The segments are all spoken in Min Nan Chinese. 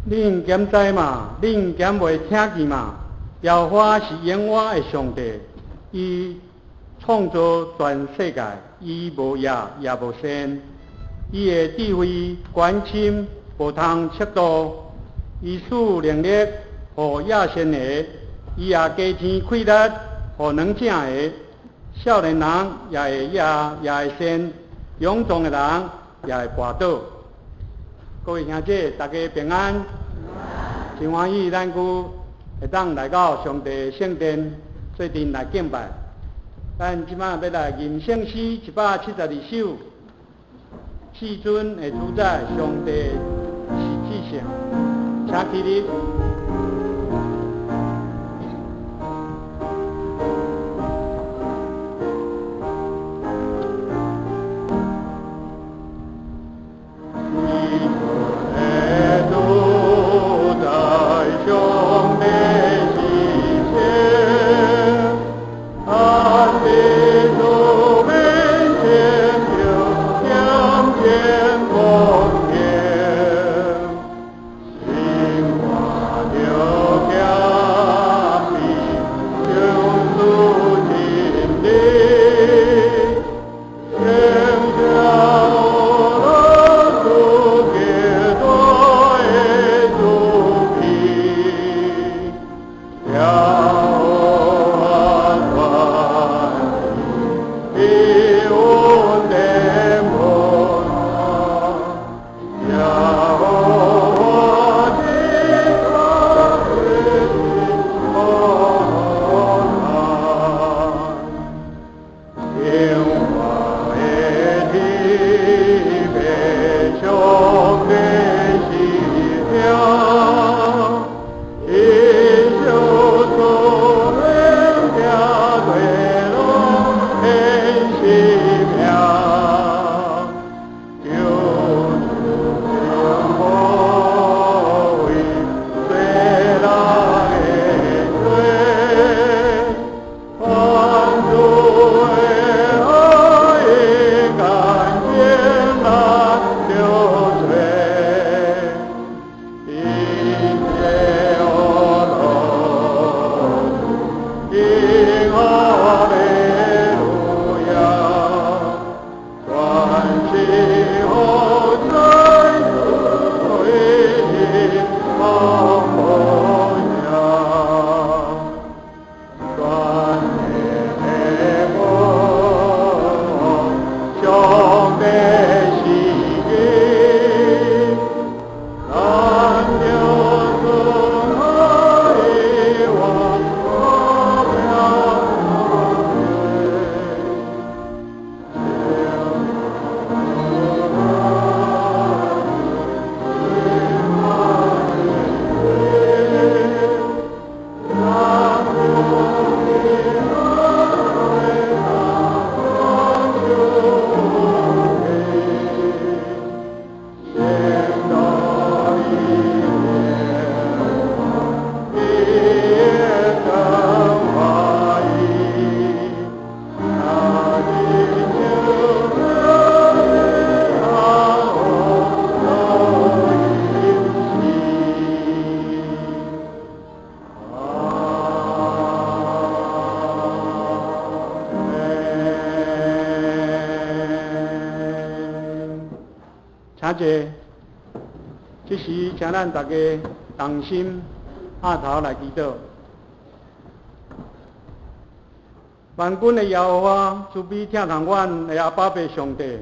恁敢知嗎？恁敢袂聽見嗎？耶和華是永活的上帝，伊創造全世界，伊無夜也無晝，伊的智慧廣深無通測度，伊賜能力予野善的，伊也加添氣力予軟正的。少年人也會夜也會鳝，勇壯的人也會跋倒。各位兄弟，大家平安，真歡喜咱閣會當來到上帝聖殿，做陣來敬拜。咱這擺欲來吟聖詩172首，至尊的主宰，上帝是至聖，請起立。請坐。這時，請咱大家同心阿頭來祈禱。萬軍的耶和華，慈悲疼痛阮的阿爸父上帝，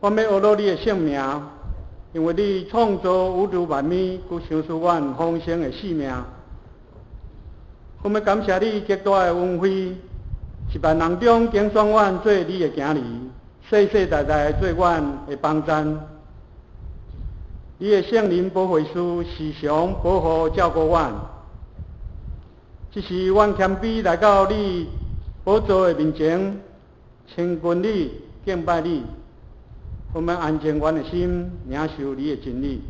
我欲阿羅你的聖名，因為你創造宇宙萬物，閣賞賜阮豐盛的性命。我欲感謝你極大的恩惠，一萬人中揀選阮做你的囝兒，世世代代做阮的幫贊。你的聖靈保惠師時常保護照顧阮。這時，阮謙卑來到你寶座的面前，親近你，敬拜你。我們安靜阮的心，領受你的真理，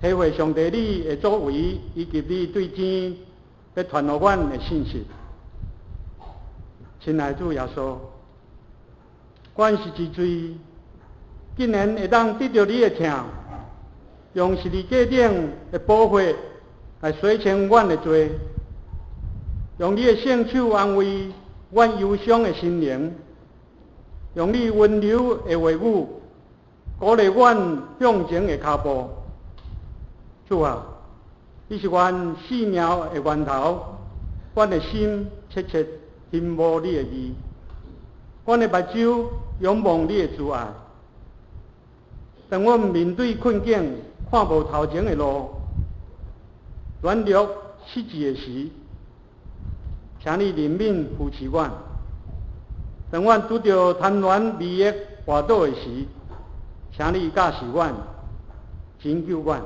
體會上帝你的作為，以及你對天欲傳予阮的信息。親愛主耶穌，阮是一罪，竟然會當得著你的疼，用十字架頂的寶血來洗清阮的罪，用你的聖手安慰阮憂傷的心靈，用你溫柔的話語鼓勵阮向前的跤步。主啊，你是阮生命的源頭，阮的心切切欣慕你的義，阮的目睭仰望你的慈愛。當阮面對困境，看無頭前的路，軟弱失志的時，請你憐憫扶持阮。當阮拄著貪婪利益跋倒的時，請你教示阮，拯救阮。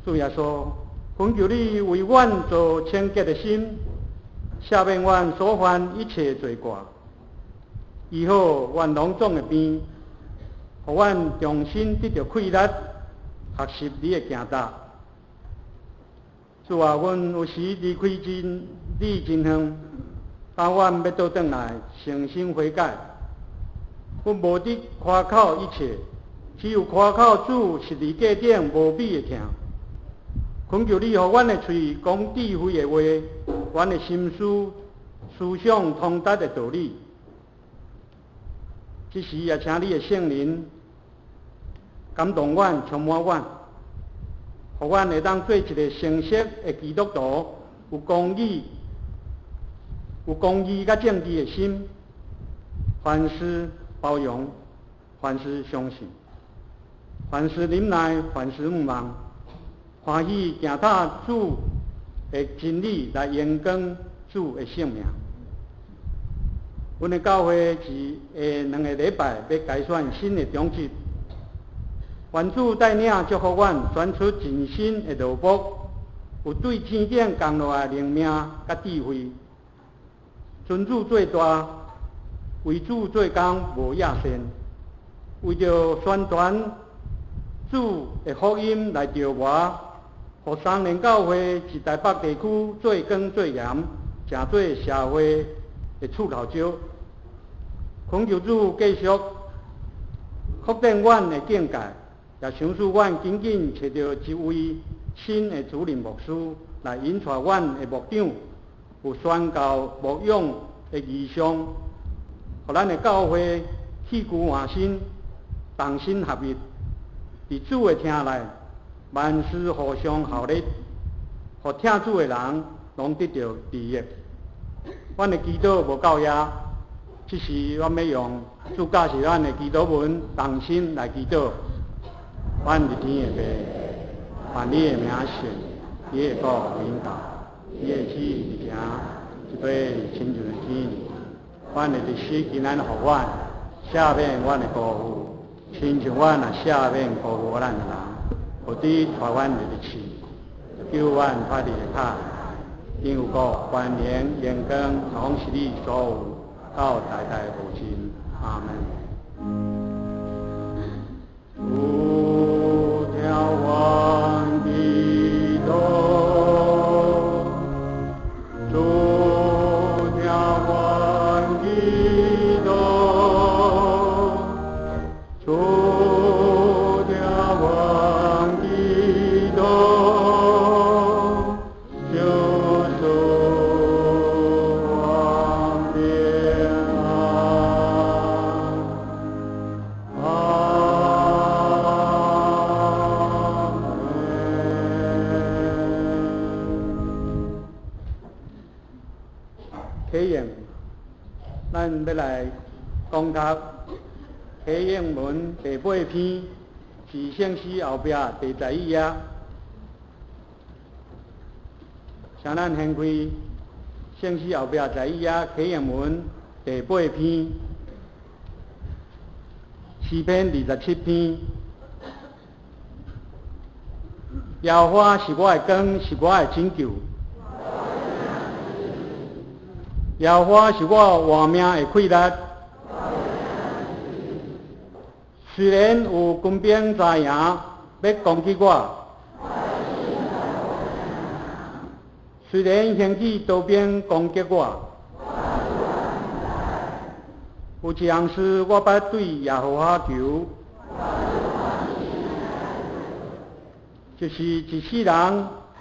主耶穌，懇求你為阮造清潔的心，赦免阮所犯一切罪過，醫好阮囊腫的病，予阮重新得著氣力，學習你的行道。主啊，阮有時離開真你真遠，但阮欲倒轉來，誠心悔改。阮無得誇口一切，只有誇口主十字架頂無比的疼。懇求你，予阮的喙講智慧的話，阮的心思思想通達的道理。這時也請你的聖靈感動阮，充滿阮，予阮會當做一個誠實的基督徒，有公義、有公義佮正直的心，凡事包容，凡事相信，凡事忍耐，凡事向望，歡喜行踏主的真理來榮光主的聖名。阮的教會是下兩個禮拜欲改選新的長執，願主帶領祝福阮選出盡心的奴僕，有對天頂降落來靈命佮智慧，尊主做大，為主做工無厭倦，為著宣傳主的福音來著魔，予三聯教會佇台北地區做光做鹽，成做社會的柱頭石。懇求主繼續擴展阮的境界，也賞賜阮緊緊揣著一位新的主任牧師來引帶阮的牧長，有宣教牧養的異象，予咱的教會棄舊換新，同心合一，佇主的廳內，萬事互相效力，予聽主的人攏得著利益。阮的祈禱無夠遐，這時阮欲用主教示咱的祈禱文，同心來祈禱。阮佇天的父，願你的名聖，你的國臨到，你的旨意行，一般親像天。阮的日食今仔予阮，赦免阮的辜負，親像阮也赦免辜負咱的人，無得帶阮入去試，救阮脫離歹。因為國、權能、榮光，攏是你所有，到代代無盡。阿門。主聽阮祈禱，主聽阮祈禱，主聽阮祈禱，求賜阮平安。阿門。啟應，咱欲來講讀啟應文第八篇，是聖詩後壁第十一頁。請咱掀開聖詩後壁十一頁啟應文第八篇，詩篇27篇。耶和華是我的光，是我的拯救。耶和華是我活命的氣力。雖然有軍兵紮營欲攻擊我，雖然興起刀兵攻擊我，有一項事我捌對耶和華求，就是一世人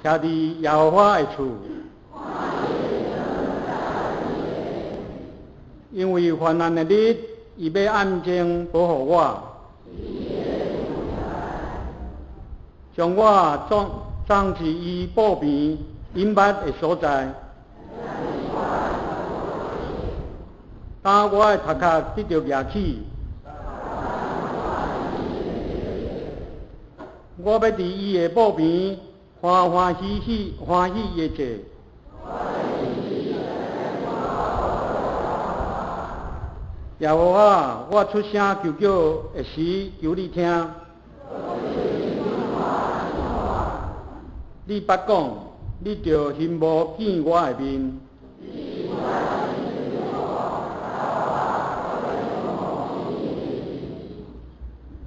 徛佇耶和華的厝。因為患難的日，伊欲按正保護我，將我藏藏佇伊布棚隱密的所在。當我的頭殼得著夯起，我欲佇伊的布棚歡歡喜喜歡喜的坐。耶和華，我出聲求叫的時，求你聽。你捌講，你著欣慕見我的面。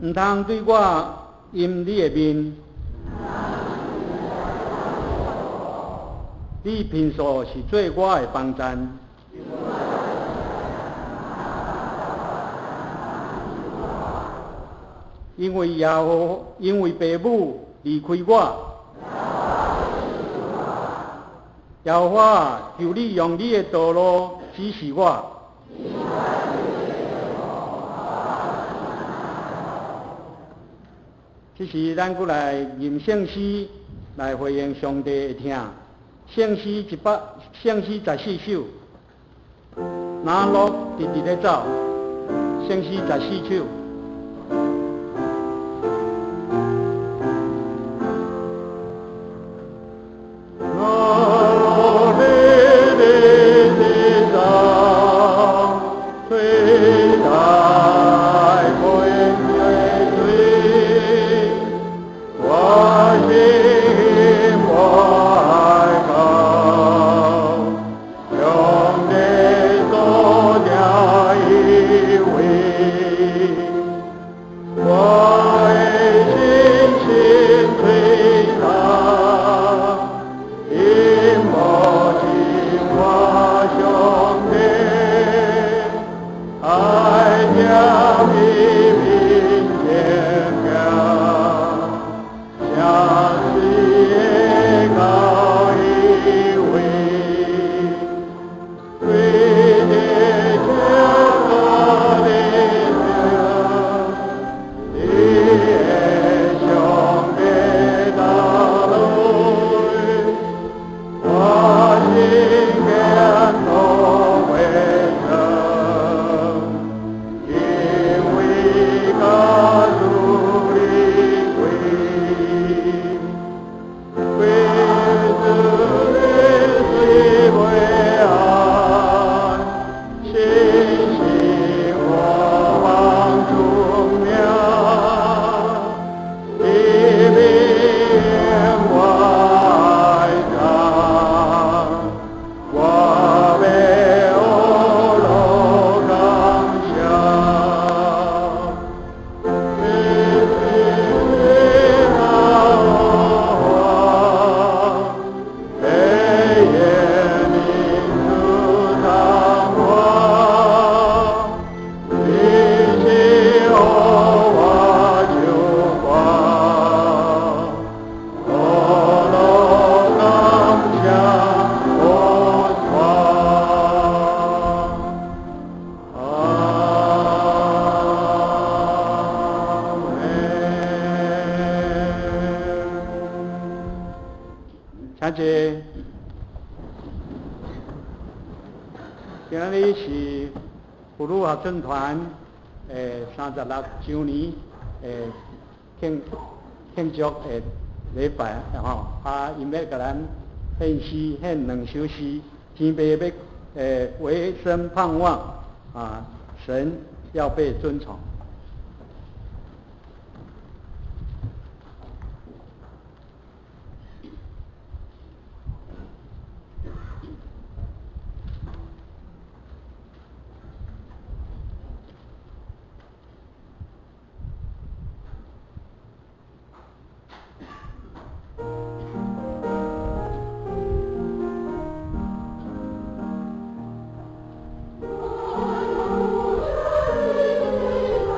毋通對我掩你的面。你貧素是做我的幫贊。因為耶和，因為父母離開我，耶和華，求你用你的道路指示我。這時，咱閣來吟聖詩來回應上帝的疼。聖詩一百，聖詩14首，哪路直直咧走？聖詩14首。請坐。今日是婦女合唱團36週年慶祝的禮拜吼，啊，𪜶欲共咱獻詩，獻兩首詩，天父欲委身盼望啊，神要被尊崇。我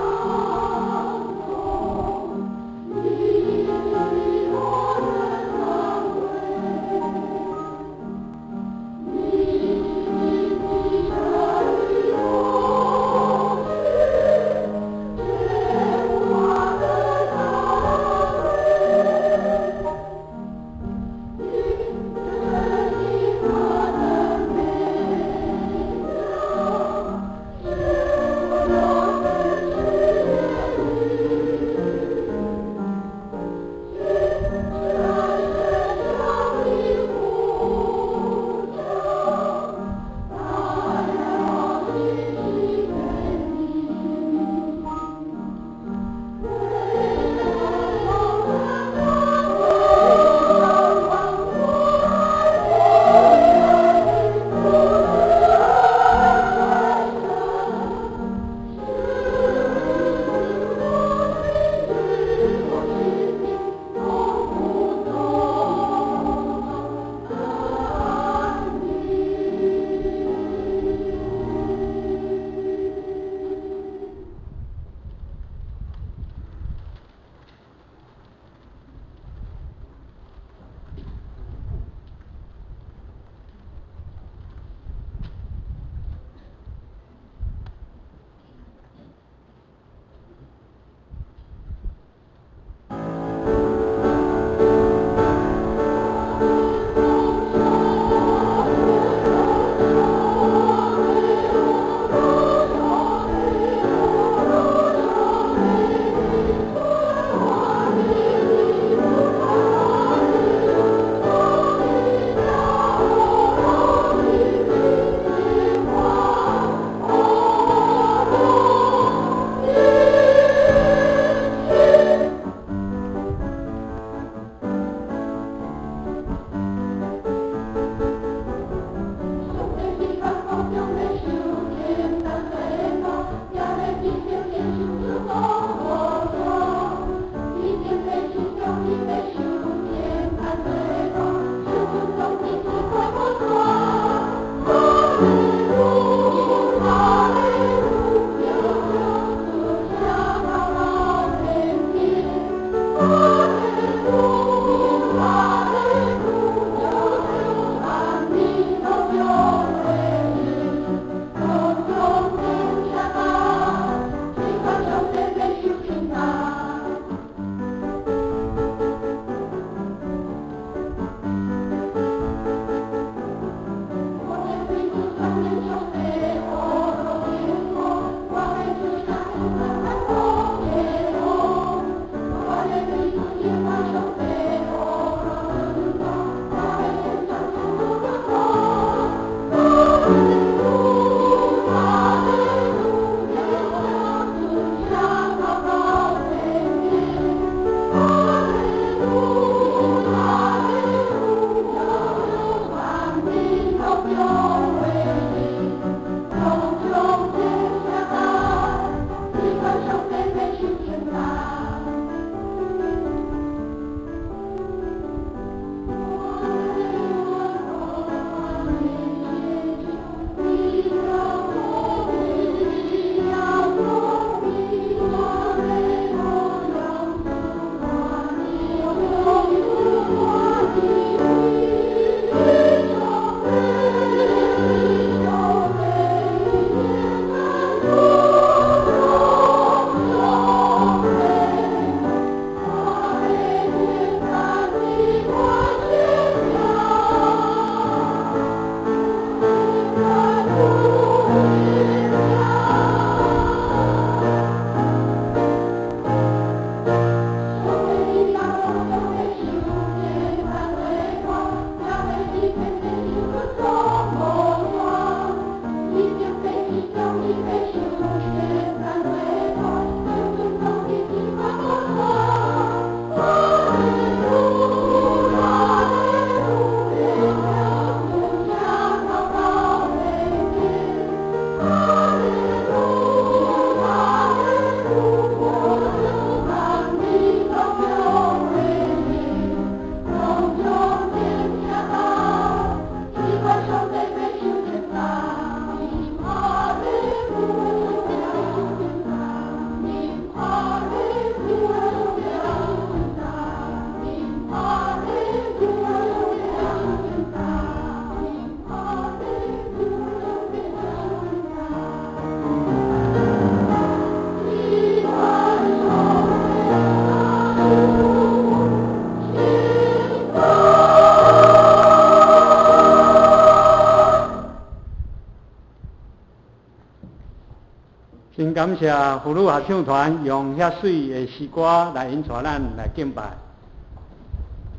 真感谢妇女合唱团用遐媠的诗歌来引带咱来敬拜，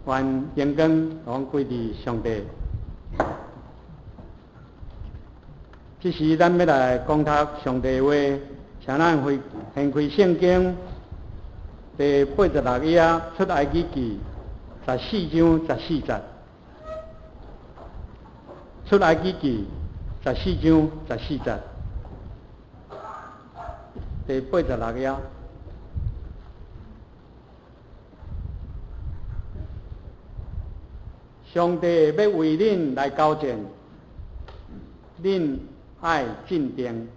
愿荣光拢归伫上帝。这时，咱欲来讲读上帝话，请咱掀开圣经第86页出埃及记14章14节。出埃及记十四章十四节。第86页。上帝欲为恁来交战，恁爱镇定。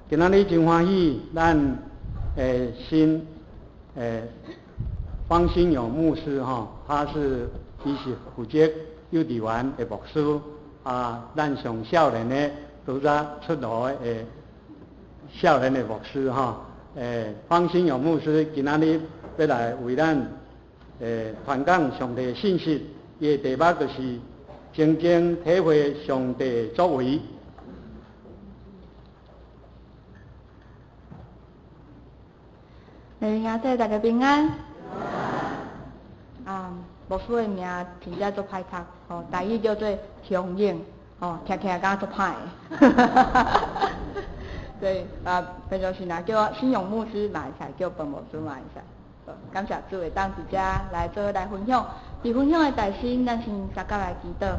今仔日真欢喜，咱新方新勇牧师吼，伊是负责幼稚园的牧师啊，咱上少年的拄才出炉的少年的牧师吼，方新勇牧师今仔日欲来为咱传讲上帝的信息，伊的题目就是真正体会上帝作为。兄弟大家平安。啊，牧师的名真正足歹读，吼，台语叫做雄鹰，吼，听听敢若足歹的。对，啊，平常时若叫我新勇牧师嘛会使，叫彭牧师嘛会使。感谢主会当伫遮来做来分享。伫分享的大先，咱先相佮来祈祷。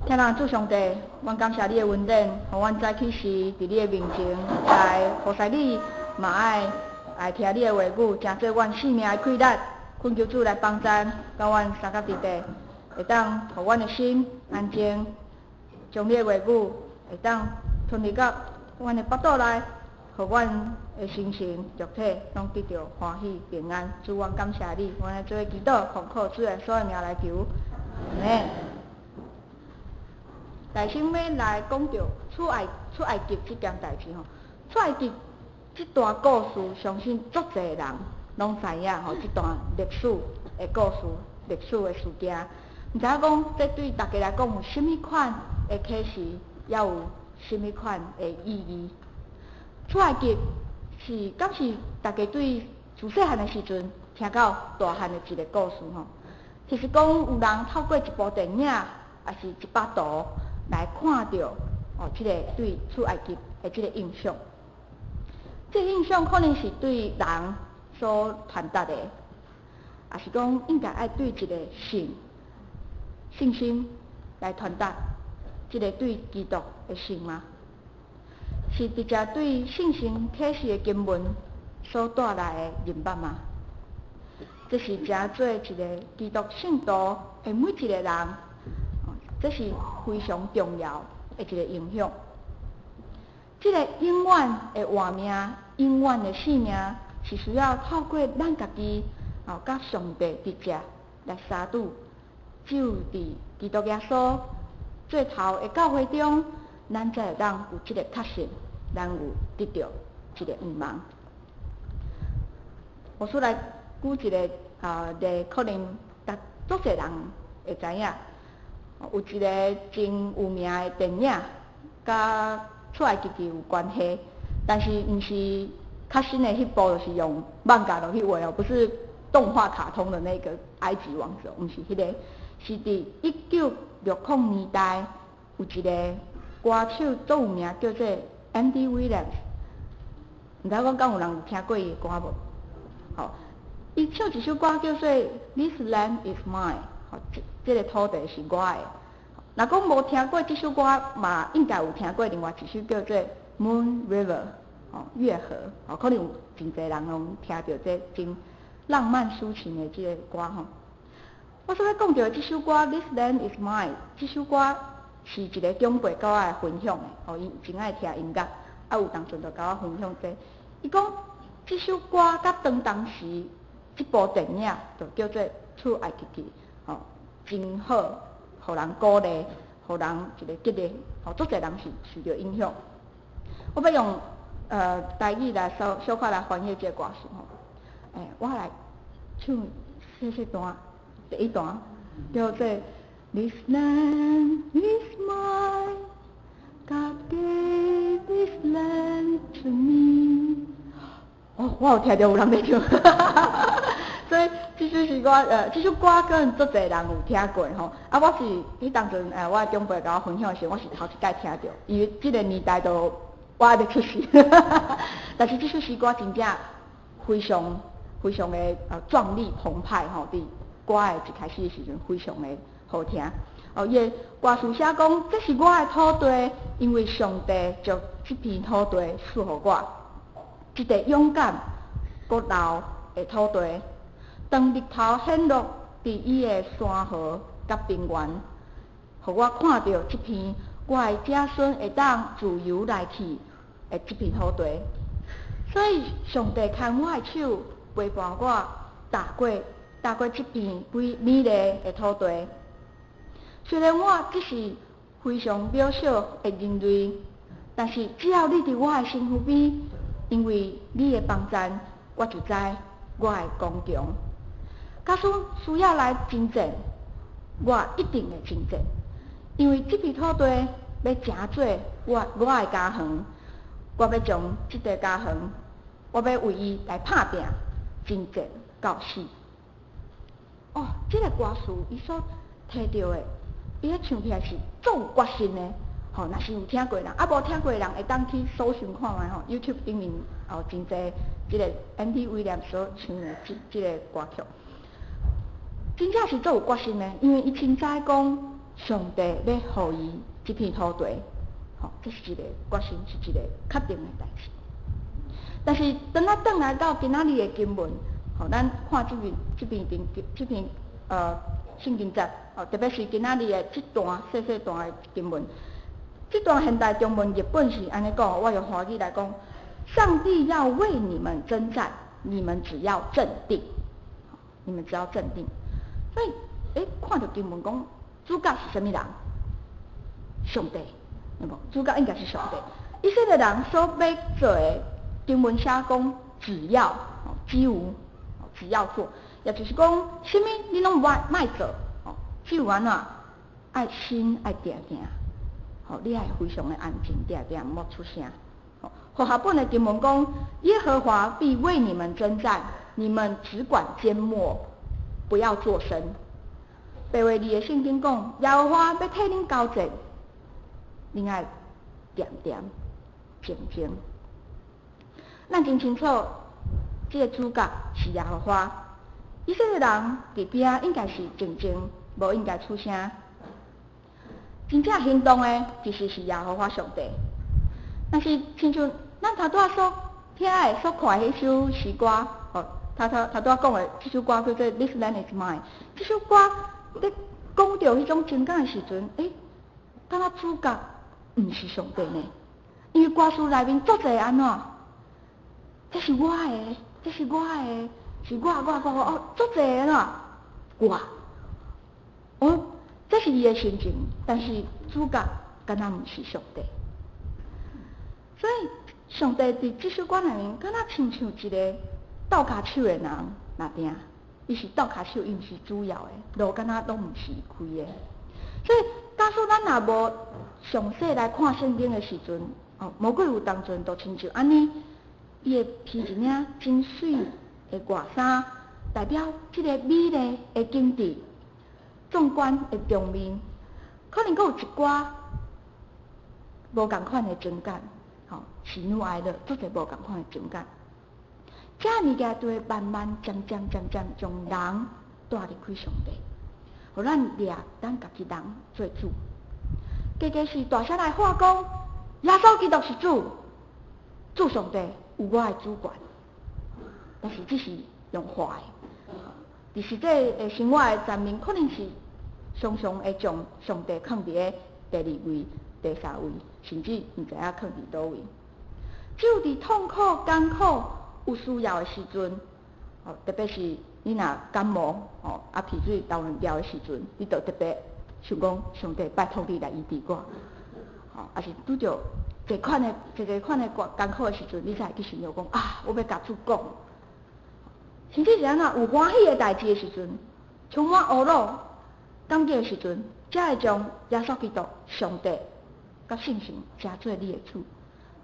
天父主上帝，阮感谢你的恩典，予阮早起时伫你的面前来服侍你，嘛爱爱听你的话语，成做阮性命的气力。恳求主来帮助，佮阮相佮伫地，会当予阮的心安静，将你的话语会当吞入到阮的腹肚内，予阮的心情、肉体拢得到欢喜平安。主，阮感谢你，阮来做祈祷，奉靠主耶稣的名来求，阿们。来，先欲来讲著出埃及这件代志吼。出埃及这段故事，相信足济人拢知影吼。这段历史的故事、历史的事件，毋知影讲这对大家来讲有啥物款的启示，抑有啥物款的意义？出埃及是敢是大家对自细汉的时阵听到大汉的一个故事吼？就是讲有人透过一部电影，抑是一幅图来看著哦，这个对出埃及的这个印象，这个印象可能是对人所传达的，抑是講應該愛對一个信信心來傳達這个對基督的信嗎？是直接對聖經啟示的經文所帶來的認捌嗎？這是成做一个基督信徒的每一个人，這是非常重要的一个影響。這个永遠的活命、永遠的性命，是需要透過咱家己哦，佮上帝直接來相拄。只有佇基督耶穌做頭的教會中，咱才會當有這个確信，咱有得著這个願望。我出來舉一个例，可能逐足濟人會知影，有一个真有名的電影，佮出埃及記有關係，但是毋是較新的彼部，就是用漫畫落去畫哦，不是動畫卡通的那個埃及王子，毋是彼个，是佇1960年代有一个歌手足有名，叫做 Andy Williams，毋知講敢有人有聽過伊的歌無？吼，伊唱一首歌叫做《This Land Is Mine》，吼，這個土地是我的。若講無聽過這首歌，嘛應該有聽過另外一首叫做《Moon River》，吼，月河，吼，可能有真濟人攏聽著這真浪漫抒情的這个歌吼。我所欲講著的這首歌《This Land Is Mine》，這首歌是一个長輩佮我來分享的，吼，伊真愛聽音樂，啊有當陣就共我分享這個。伊講這首歌佮當時這部電影就叫做《出埃及記》，吼，真好，予人鼓勵，予人一个激勵，吼，足濟人是受著影響。我欲用台語來小小可來翻譯這个歌詞吼。我來唱細細段，第一段叫做 This land is mine, God gave this land to me。哦，我有聽著有人咧唱，所以這首是我這首歌可能足濟人有聽過吼。啊，我是彼當陣我的長輩共我分享的時候，我是頭一擺聽著，因為這个年代都我還袂出世，但是這首詩歌真正非常非常的壯麗澎湃吼，佇歌的一開始的時陣非常的好聽。哦，伊的歌詞寫講，這是我的土地，因為上帝將這片土地賜予我，一塊勇敢、閣老的土地。當日頭顯露佇伊的山河佮平原，予我看著這片我的子孫會當自由來去的這片土地。所以上帝牽我的手，陪伴我踏過這片美美麗的土地。雖然我只是非常渺小的人類，但是只要你佇我的身軀邊，因為你的幫贊，我就知我會剛強。假使需要來征戰，我一定會征戰，因為這片土地欲成做我的家園，我欲將這塊家園，我欲為伊來拍拚，征戰到死。哦，這个歌詞伊所提著的，伊咧唱起來是足有決心的，吼，若是有聽過的人，啊無聽過的人會當去搜尋看覓吼，YouTube 頂面哦真濟這个 Andy Williams 所唱的這个歌曲，真正是足有決心的，因為伊清知講上帝欲予伊這片土地，吼，這是一个決心，是一个確定的代誌。但是當咱轉來到今仔日的經文，吼，咱看這篇經這篇聖經節，哦，特別是今仔日的這段細細段的經文，這段現代中文譯本是按呢講，我用華語來講：上帝要為你們征戰，你們只要鎮定，你們只要鎮定。所以，看著經文講，主角是啥物人？上帝，對無？主角應該是上帝。以色列人所欲做的，經文寫講，只要，只有，只要做，也就是講，啥物你攏莫做，哦，只有按怎，愛心愛定定，吼，你愛非常的安靜，定定莫出聲。吼，和合本的經文講，耶和華必為你們征戰，你們只管緘默，不要作聲。白話字的聖經講，耶和華欲替恁交戰，恁愛恬恬靜靜。咱真清楚，這个主角是耶和華，以色列人佇邊仔應該是靜靜，無應該出聲。真正行動的其實是耶和華上帝。但是親像咱頭拄仔所聽的、所看的彼首詩歌，吼，頭頭頭拄仔講的這首歌叫做《This Land Is Mine》。這首歌咧講著彼種情感的時陣，敢若主角毋是上帝呢？因為歌詞內面足濟按怎？這是我的，這是我的，是我我我我哦，足濟按怎？我，哦，這是伊的心情，但是主角敢若毋是上帝。所以上帝佇這首歌內面，敢若親像一個鬥跤手的人，若定，伊是鬥跤手，伊毋是主要的，路敢若攏毋是伊開的。所以，假使咱若無詳細來看聖經的時陣，哦，魔鬼有當陣就親像按呢，伊會披一領真媠的外衫，代表這個美麗的景致、壯觀的場面，可能閣有一寡無仝款的情感，吼，喜怒哀樂，足濟無仝款的情感。這物件就會慢慢、漸漸、漸漸將人帶離開上帝，予咱掠咱家己人做主。加加是大聲來喊講，耶穌基督是主，主上帝有我的主權。但是這是用話的，佇實際的生活的層面，可能是常常會將上帝囥佇咧第二位、第三位，甚至毋知影囥佇佗位。只有佇痛苦、艱苦、有需要的時陣，哦，特別是你若感冒，哦，鼻水流兩條的時陣，你就特別想講上帝拜託你來醫治我，吼，抑是拄著這款的、這個款的艱苦的時陣，你才會去想著講啊，我欲共主講。甚至是按怎有歡喜的代誌的時陣，充滿懊惱、感激的時陣，才會將耶穌基督、上帝佮聖神成做你的主。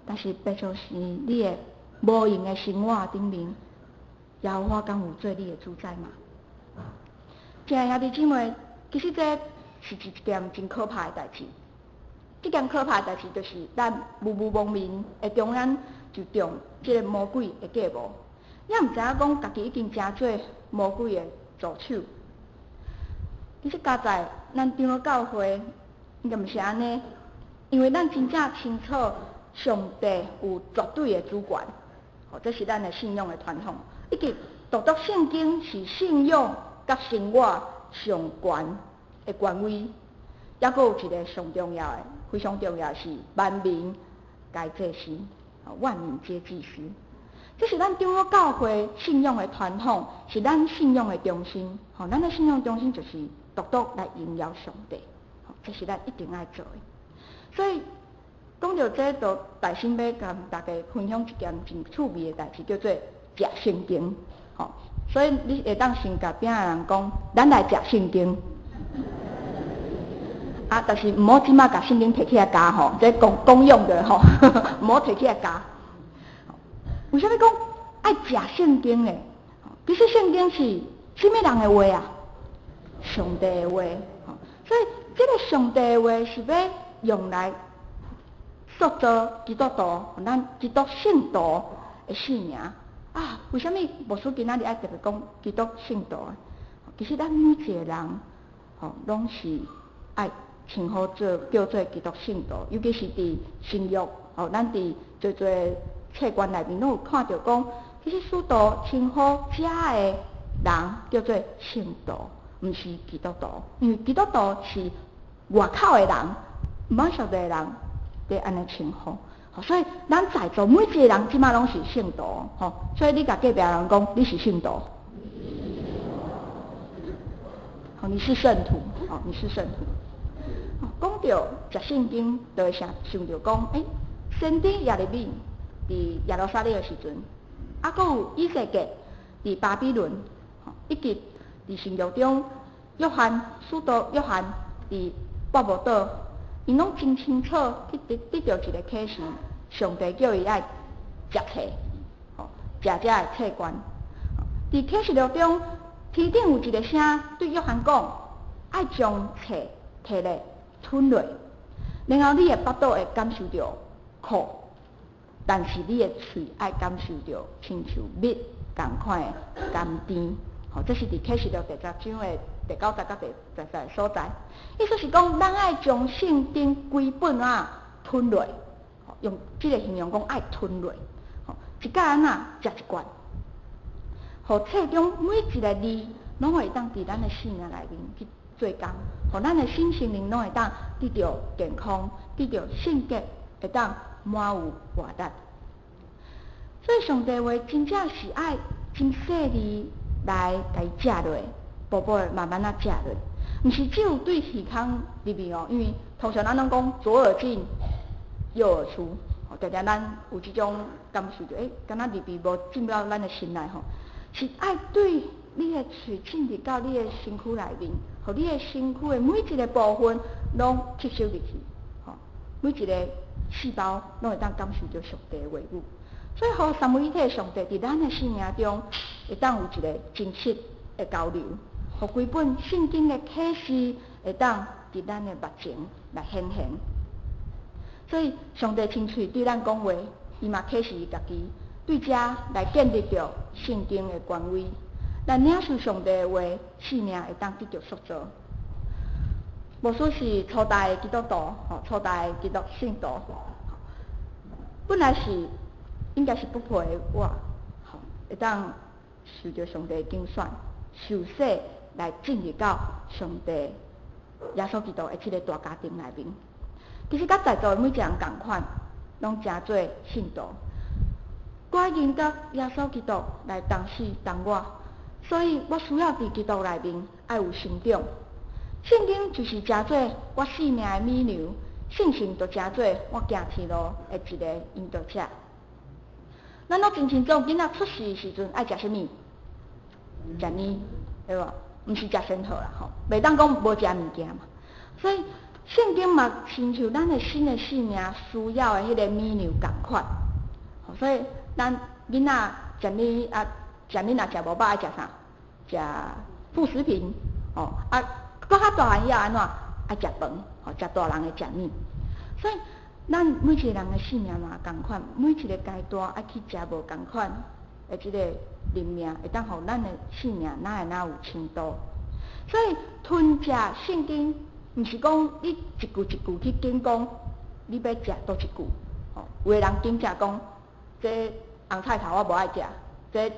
但是，白就是你的無閒的生活頂面，耶和華敢有做你的主宰嗎？親愛兄弟姊妹，其實這是一件真可怕的代誌。這件可怕的代誌就是咱無無明明的中間就中這個魔鬼的計謀，也毋知影講家己已經成做魔鬼的助手。其實加在咱長老教會應該毋是按呢，因為咱真正清楚上帝有絕對的主權，吼，這是咱的信仰的傳統，以及獨獨聖經是信仰佮生活上懸的權威，抑閣有一個上重要的、非常重要的是萬民皆祭司，萬民皆祭司。這是咱長老教會信仰的傳統，是咱信仰的中心。吼，咱的信仰中心就是獨獨來榮耀上帝，吼，這是咱一定愛做的。所以講到這，就大心欲共大家分享一件真趣味的代誌，叫做食聖經。吼，所以你會當先共邊仔的人講，咱來食聖經。啊，但是毋好這馬共聖經提起來咬吼，這公公用的吼，毋好提起來咬。為啥物講愛食聖經呢？其實聖經是啥物人的話啊？上帝的話。所以這個上帝的話是欲用來塑造基督徒，咱基督信徒的性命啊。為啥物牧師今仔日愛特別講基督信徒？其實咱每一個人，吼，攏是愛稱呼做叫做基督信徒，尤其是佇新約，吼，咱佇濟濟冊卷內面攏有看著講，其實使徒稱呼遮的人叫做聖徒，毋是基督徒，因為基督徒是外口的人，毋捌上帝的人佇按呢稱呼。所以咱在座每一個人這馬攏是聖徒，吼，所以你共隔壁人講你是聖徒，吼，你是聖徒，吼，你是聖徒。講著食聖經，就會想想著講，先知耶利米佇耶路撒冷的時陣，啊，閣有以西結佇巴比倫，以及佇新約中，約翰使徒約翰佇拔摩島，𪜶攏真清楚去得得著一個啟示，上帝叫伊愛食冊，吼，食這个冊卷。佇啟示錄中，天頂有一個聲對約翰講，愛將冊提來吞落，然後你的腹肚會感受著苦，但是你的喙愛感受著親像蜜仝款的甘甜。吼，這是佇啟示錄第十章的第九節佮第十節所在。意思是講，咱愛將聖經規本仔吞落，用這个形容講愛吞落，吼，一工按怎食一罐，予冊中每一个字攏會當佇咱的生命內面去做工，予咱的身心靈攏會當得著健康，得著聖潔，會當滿有活力。所以上帝話真正是愛真細膩來共伊食落，步步慢慢仔食落，毋是只有對耳孔入去哦，因為通常咱攏講左耳進右耳出，定定咱有這種感受著，敢若入去無進到咱的心內吼，是愛對你的喙進入到你的身軀內面，予你的身軀的每一个部分攏吸收入去，吼，每一个細胞攏會當感受著上帝的話語。所以，予三位一體的上帝佇咱的生命中，會當有一个真實的交流，予規本聖經的啟示會當佇咱的目前來顯現。所以，上帝親喙對咱講話，伊嘛啟示伊家己，對遮來建立著聖經的權威。咱領受上帝的話，生命會當得著塑造。牧師是初代的基督徒，吼，初代的基督信徒，本來是應該是不配的我，吼，會當受著上帝的揀選，受洗來進入到上帝耶穌基督的這个大家庭內面。其實佮在座的每一个人仝款，攏成做信徒。我認得耶穌基督來擔死擔我，所以我需要佇基督內面愛有成長。聖經就是成做我生命的米糧，聖神就成做我行天路的一个引導者。咱攏真清楚，囡仔出世的時陣愛食啥物？食奶，對無？毋是食仙桃啦，吼，袂當講無食物件嘛。所以聖經嘛，親像咱的新的生命需要的彼个米糧仝款。所以咱囡仔食奶啊，食奶若食無飽愛食啥？食副食品，吼啊，閣較大漢以後按怎？愛食飯，吼，食大人的食物。所以咱每一个人的生命嘛仝款，每一个階段愛去食無仝款的這个靈命，會當予咱的生命哪會哪有深度。所以吞食聖經，毋是講你一句一句去揀講，你欲食佗一句。吼，有的人揀食講，這紅菜頭我無愛食，這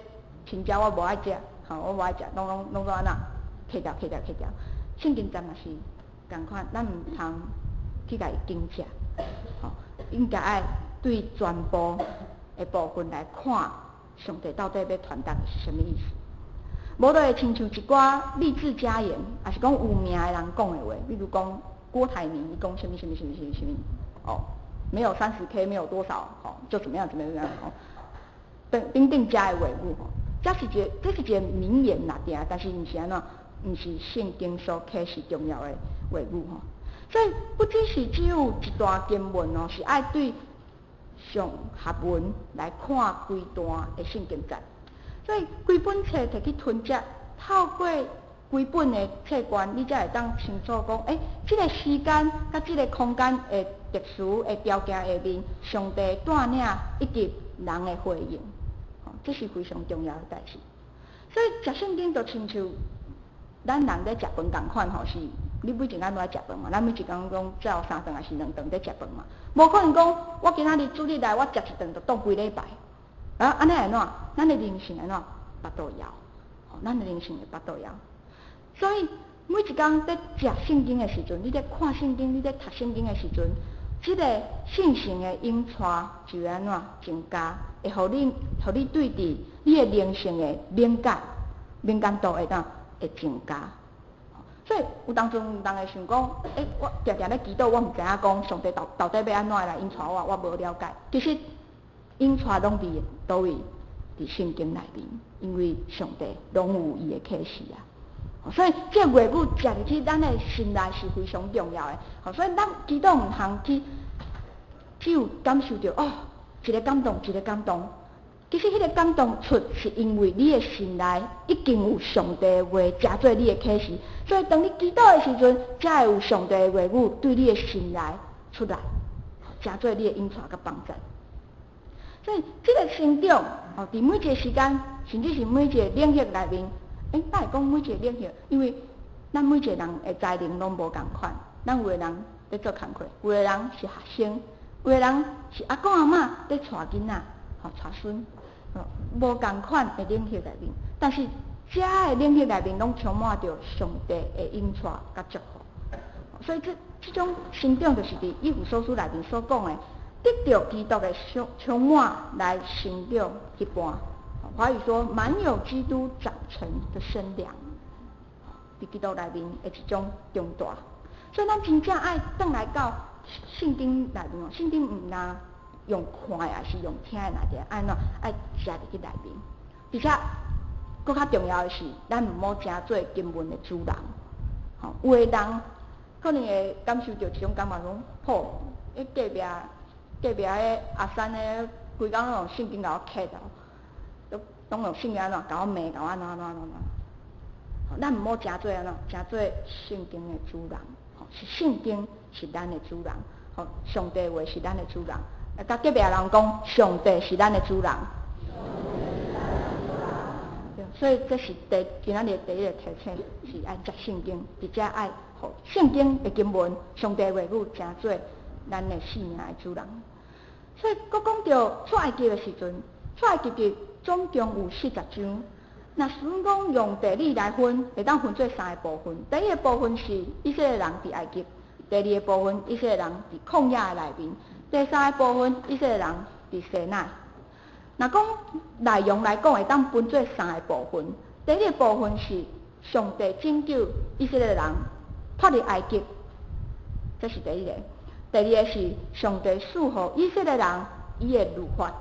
青椒我無愛食，吼，我無愛食，攏攏攏總按怎，撇掉撇掉撇掉。聖經節嘛是仝款，咱毋通去共伊揀食。吼，應該愛對全部的部分來看，上帝到底欲傳達的是啥物意思？無就會親像一寡勵志家言，抑是講有名的人講的話，比如講郭台銘，伊講啥物啥物啥物啥物啥物，哦，沒有30K，沒有多少，吼，就怎麼樣怎麼樣怎麼樣，吼，等等等遮的話語，吼，這是一個名言啦，對啊，但是毋是按怎，毋是聖經所啟示重要的話語，吼。所以不只是只有一段經文哦，是愛對上下文來看規段的聖經節。所以規本冊摕去吞食，透過規本的冊卷，你才會當清楚講，這个時間佮這个空間的特殊的條件下面，上帝帶領以及人的回應，這是非常重要的代誌。所以食聖經就親像咱人咧食飯仝款吼，是你每一工都愛食飯嘛，咱每一工攏照三頓抑是兩頓咧食飯嘛，無可能講我今仔日主日來，我食一頓就當規禮拜。啊，按呢會按怎？咱的靈性會按怎？腹肚枵，咱的靈性會腹肚枵。所以每一工佇食聖經的時陣，你佇看聖經，你佇讀聖經的時陣，這个聖神的引帶就會按怎增加，會予你對佇你的靈性的敏感，敏感度會當會增加。所以有當陣人會想講，我定定咧祈禱，我毋知影講上帝到底欲按怎來引帶我，我無了解。其實引帶攏佇佗位？佇聖經內面，因為上帝攏有伊的啟示啊。所以這個話語食入去咱的心內是非常重要的。所以咱祈禱毋通去，只有感受著哦，一个感動，一个感動。其實彼個感動出是因為你的心內已經有上帝的話，成做你的啟示。所以當你祈禱的時陣，才會有上帝的話語對你的心內出來，成做你的引帶佮幫助。所以這个成長，哦，佇每一个時間，甚至是每一个領域內面，欸，咱會講每一个領域，因為咱每一個人的才能攏無仝款，咱有的人佇做工課，有的人是學生，有的人是阿公阿嬤佇帶囡仔，吼帶孫，無仝款的領域內面，但是遮的領域內面攏充滿著上帝的引帶佮祝福，所以這種成長就是佇以弗所書內面所講的，得著基督的充滿來成長一半。華語說滿有基督長成的身量，佇基督內面的一種長大。所以咱真正愛轉來到聖經內面哦，聖經毋若用看的，抑是用聽的，爾爾，按怎愛食入去內面。而且，閣較重要的是，咱毋好成做經文的主人。吼，有的人可能會感受著一種感覺，講好，彼隔壁隔壁彼阿三咧，規工攏用聖經共我刻哦，攏用聖經按怎共我罵，共我按怎按怎按怎。咱毋好成做按怎，成做聖經的主人。吼，是聖經是咱的主人。吼，上帝話是咱的主人。共隔壁人講，上帝是咱的主人。所以這是今仔日第一个提醒，是愛食聖經，而且愛予聖經的經文、上帝話語成做咱的生命的主人。所以，閣講著出埃及的時陣，出埃及記總共有40章。若是講用地理來分，會當分做三个部分。第一个部分是以色列人佇埃及；第二个部分，以色列人佇曠野的內面；第三个部分，以色列人佇西奈。若講內容來講，會當分做三个部分。第一个部分是上帝拯救以色列人脫離埃及，這是第一个。第二个是上帝賜予以色列人伊的律法。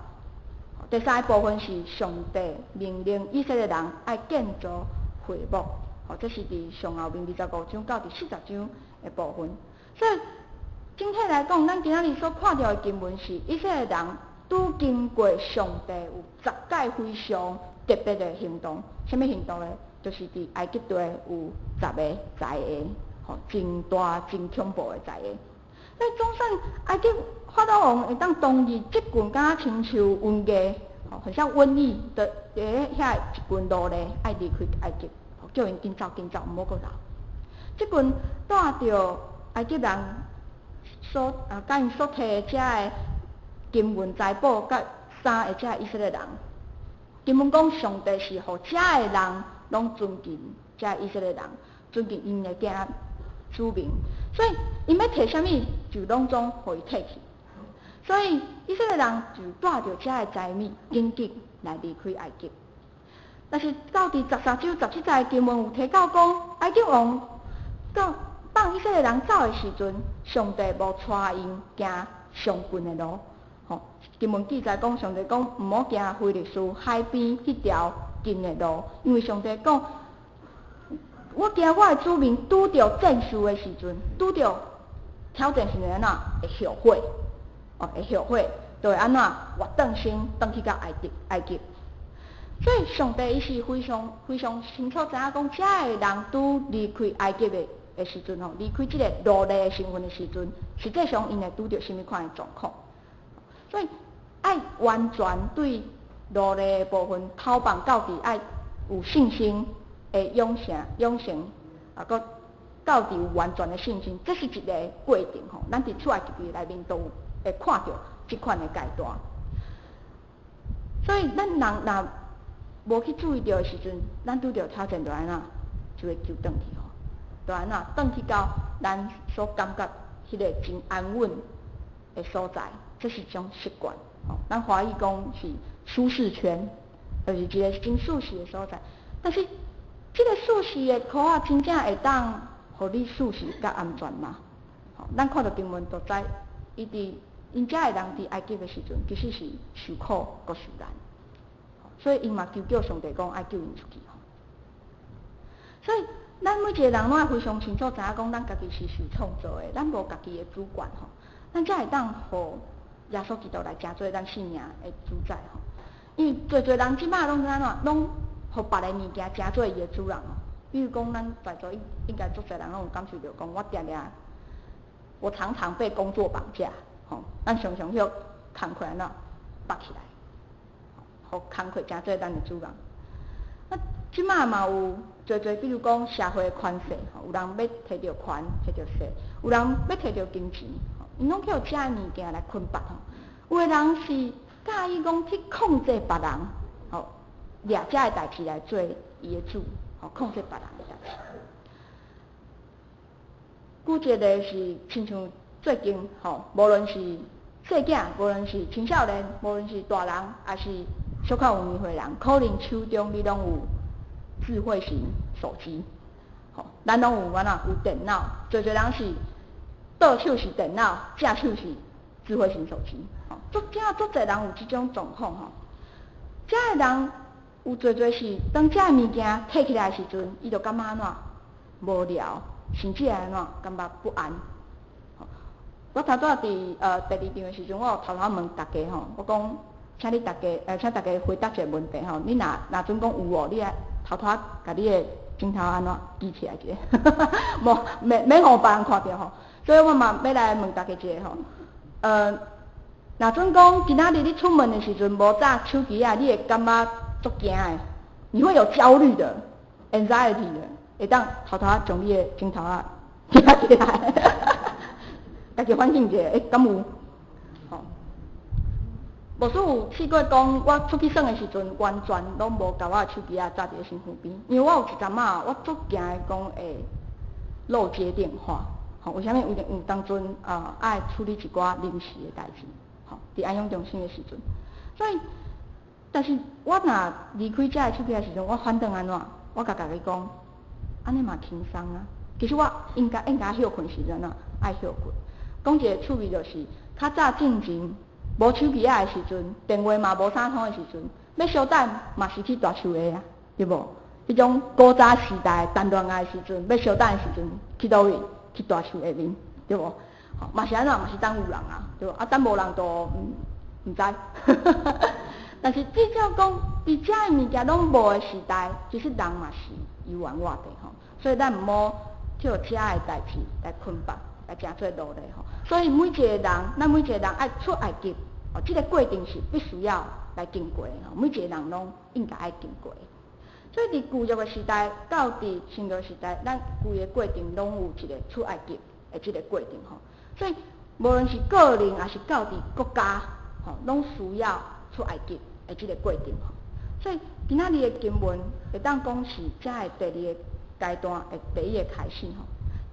第三个部分是上帝命令以色列人愛建造會幕，吼，這是佇上後面25章到第40章的部分。所以整體來講，咱今仔日所看著的經文是以色列人拄經過上帝有十屆非常特別的行動，啥物行動呢？就是佇埃及地有十个災禍，吼，真大真恐怖的災禍。所以總算埃及法老王會當當日這群敢若親像瘟疫，吼，很像瘟疫的佇咧遐一群奴隸愛離開埃及，叫𪜶緊走緊走，毋好閣留。這群帶著埃及人所啊，共𪜶所提的遮个金銀財寶，佮衫的遮个以色列人，經文講上帝是予遮个人攏尊敬遮个以色列人，尊敬𪜶的囝子民，所以𪜶欲提啥物就攏總予伊提去。所以以色列人就帶著遮个財物緊緊來離開埃及。但是到佇13章17節經文有提到講，埃及王到放以色列人走的時陣，上帝無帶𪜶行上近的路。吼，經文記載講，上帝講毋好行非利士海邊彼條近的路，因為上帝講，我驚我的子民拄著戰事的時陣，拄著挑戰時陣按怎會後悔，哦，會後悔，就會按怎活轉身轉去到埃及埃及。所以上帝伊是非常非常清楚知影講，遮个人拄離開埃及的時陣吼，離開這个奴隸的身份的時陣，實際上𪜶會拄著啥物款的狀況。所以愛完全對奴隸的部分投放到佇愛有信心的養成養成，啊，閣到佇有完全的信心，這是一个過程吼。咱佇出埃及記內面都有會看著這款的階段。所以咱人若無去注意著的時陣，咱拄著挑戰就按怎，就會揪轉去吼，就按怎轉去到咱所感覺彼个真安穩的所在，這是一種習慣。吼，咱華語講是舒適圈，就是一个真舒適的所在。但是，這个舒適的箍仔真正會當予你舒適佮安全嗎？吼，咱看著經文就知，伊佇𪜶遮的人佇埃及的時陣，其實是受苦閣受難，所以𪜶嘛求叫上帝講愛救𪜶出去吼。所以，咱每一个人攏愛非常清楚知影講，咱家己是受創造的，咱無家己的主權吼，咱才會當予耶穌基督來成做咱生命的主宰吼。因為濟濟人這擺攏按怎，攏予別个物件成做伊的主人吼。比如講，咱在座應該足濟人攏有感受著，講我定定，我常常被工作綁架，吼，咱常常予工課按怎綁起來，予工課成做咱的主人。啊，這馬嘛有濟濟，比如講社會的權勢，吼，有人欲提著權，提著勢，有人欲提著金錢，吼，𪜶攏去予這个物件來捆綁吼。有的人是佮意講去控制別人，吼，掠這个代誌來做伊的主，吼，控制別人的代誌。舉一個是親像最近，吼，無論是細囝，無論是青少年，無論是大人，抑是小可有年歲人，可能手中你攏有智慧型手機，吼，咱攏有按怎有電腦，濟濟人是倒手是電腦，正手是智慧型手機，吼，足這足濟人有這種狀況吼。這个人有濟濟是當這个物件提起來的時陣，伊就感覺按怎無聊，甚至會按怎感覺不安。我頭拄仔佇第二場的時陣，我有偷偷問大家吼，我講，請大家回答一個問題吼，你若若準講有哦，你愛偷偷共你的鏡頭按怎舉起來一下，無免免予別人看著吼。所以我嘛欲來問大家一下吼，若準講今仔日你出門的時陣無紮手機仔，你會感覺足驚的，你會有焦慮的，anxiety 的，會當偷偷將你的鏡頭仔舉起來，家己反省一下，欸，敢有？吼，無說有試過講，我出去耍的時陣，完全攏無共我的手機仔紮佇咧身軀邊，因為我有一陣仔，我足驚的講會漏接電話，吼，為啥物？因為有當陣啊愛處理一寡臨時的代誌，吼，佇安養中心的時陣，所以，但是我若離開遮个手機的時陣，我反轉按怎？我共家己講，按呢嘛輕鬆啊。其實我應該應該歇睏時陣按怎？愛歇睏。講一個趣味就是，較早進前無手機仔的時陣，電話嘛無啥通的時陣，欲相等嘛是去大樹下啊，對無？彼種古早時代談戀愛的時陣，欲相等的時陣，去佗位？去大樹下面，對無？吼，嘛是按怎？嘛是等有人啊，對無？啊，等無人就毋知。但是至少講，佇遮个物件攏無的時代，其實人嘛是猶原活的吼，所以咱毋好去予遮个代誌來捆綁，來成做奴隸吼。所以每一個人，咱每一個人愛出埃及，哦，這個過程是必須要來經過的吼，每一個人攏應該愛經過。所以佇舊約的時代到佇新約時代，咱規個過程攏有一個出埃及的這個過程吼。所以無論是個人，抑是到佇國家，吼，攏需要出埃及的這個過程吼。所以今仔日的經文會當講是遮个第二個階段的第一個開始吼。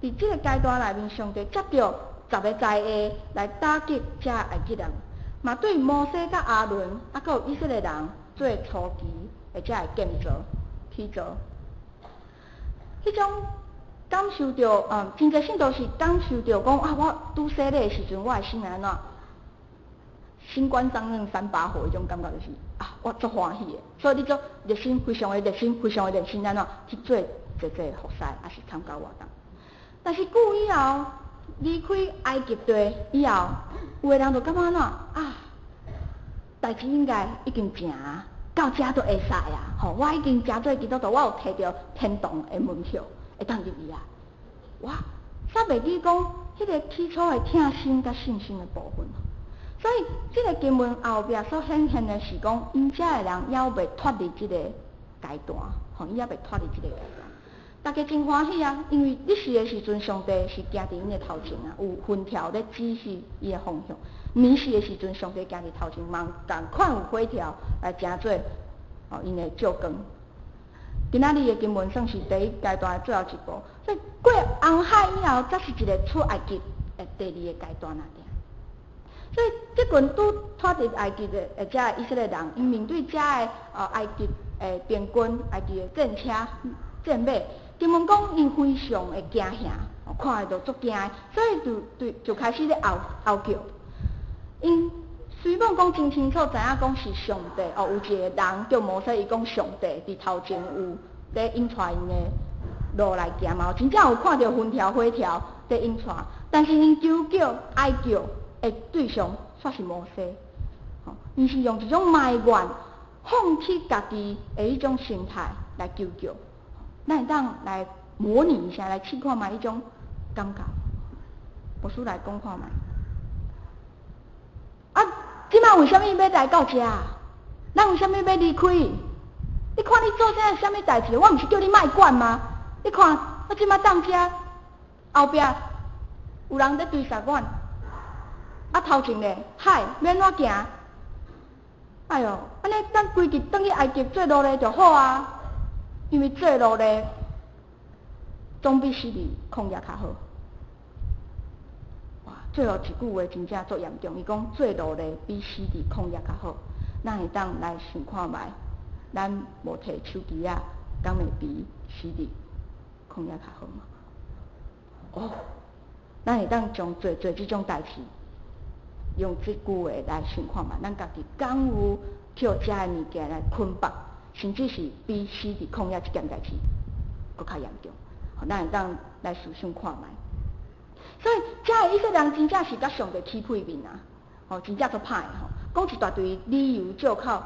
佇這個階段內面，上帝藉著十个災禍來打擊遮埃及人，嘛對摩西佮亞倫，啊，閣有以色列人做初期的遮个建造、起造。彼種感受著，真濟信徒是感受著講啊，我拄洗禮的時陣，我的心按怎？新官上任三把火，彼種感覺就是啊，我足歡喜的。所以你足熱心，非常的熱心，非常的熱心，按怎去做濟濟服侍，抑是參加活動。但是久以後離開埃及地以後，有的人就感覺按怎啊？代誌應該已經成到遮都會使啊！吼，我已經成做基督徒，我有提著天堂的門票，會當入去啊！我煞袂記講彼個起初的疼心佮信心的部分。所以，這個經文後壁所顯現的是講，𪜶遮的人猶未脫離這個階段，吼，伊猶未脫離這個階段。大家真歡喜啊，因為日時的時陣，上帝是行佇𪜶的頭前啊，有雲柱咧指示伊的方向；暝時的時陣，上帝行佇頭前，嘛仝款有火柱來成做哦𪜶的照光。今仔日的經文算是第一階段的最後一步，所以過紅海以後，才是一個出埃及的第二個階段啊。所以，這群拄脫離埃及的，遮个以色列人，𪜶面對遮个埃及的兵軍、埃及的戰車、戰馬，經文講𪜶非常的驚嚇，看著就足驚的，所以就對就開始咧嚎嚎叫。𪜶雖罔講真清楚，知影講是上帝哦，有一個人叫摩西，伊講上帝佇頭前有咧引帶𪜶的路來行嘛，真正有看著雲柱火柱咧引帶，但是𪜶求叫哀叫的對象煞是摩西，吼，𪜶是用一種埋怨、放棄家己的彼種心態來求叫，咱會當來模擬一下，來試看覓彼種感覺。牧師來講看覓。啊，這擺為啥物欲來到遮？咱為啥物欲離開？你看你做啥啥物代誌？我毋是叫你莫管嗎？你看我這馬當遮後壁有人咧追殺阮，啊頭前咧海，欲按怎行？哎喲，按呢咱規日轉去埃及做奴隸就好啊，因為做奴隸總比死佇曠野較好。哇，最後一句話真正足嚴重，伊講做奴隸比死佇曠野較好。咱會當來想看覓，咱無提手機仔，敢會比死佇曠野較好嗎？哦，咱會當將做做這種代誌，用這句話來想看覓，咱家己敢有予遮的物件來捆綁，甚至是比死佇曠野這件代誌閣較嚴重。咱會當來思想看覓。所以，遮的以色列人真正是佮上帝起屁面啊！吼，真正足歹的吼，講一大堆理由借口。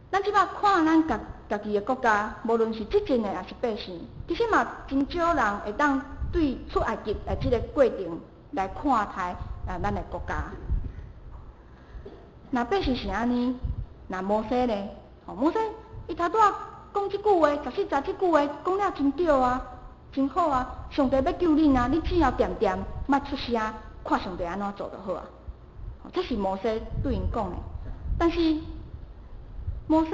咱這擺看咱家家己的國家，無論是執政的抑是百姓，其實嘛真少人會當對出埃及的這個過程來看待啊，咱的國家。若百姓是按呢，若摩西呢？吼，摩西伊頭拄仔講這句話，14節這句話講了真對啊，真好啊！上帝欲救恁啊，你只要恬恬，莫出聲，看上帝按怎做就好啊。這是摩西對𪜶講的。但是摩西